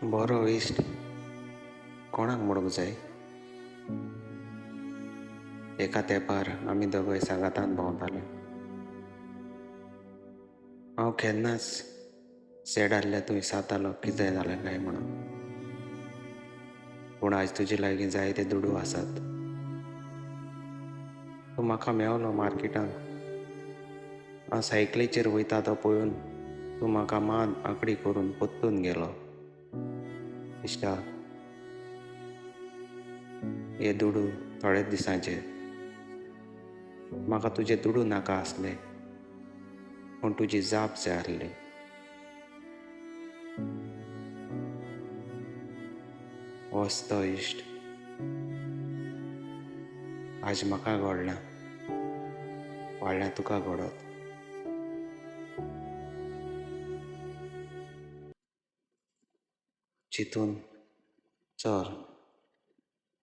बरो इश्ट कोणाक म्हणूंक जाय? एका तेंपार आमी दोगूय सांगातान भोंवताले. हांव केन्नाच सॅड आसल्यार तूं विचारतालो कितें जालें काय म्हणून. पूण आयज तुजे लागीं जायते दुडू आसात. तूं म्हाका मेवलो मार्केटांत. हांव सायकलीचेर वयता तो पळोवन तूं म्हाका मान आंकडी करून परतून गेलो. इश्टा, हे दुडू थोड्याच दिसांचे. म्हाका तुजे दुडू नाका आसले, पूण तुजी जाप जाय आसली. होच तो इश्ट. आज म्हाका घडलां, फाल्यां तुका घडत. चिंतून चल.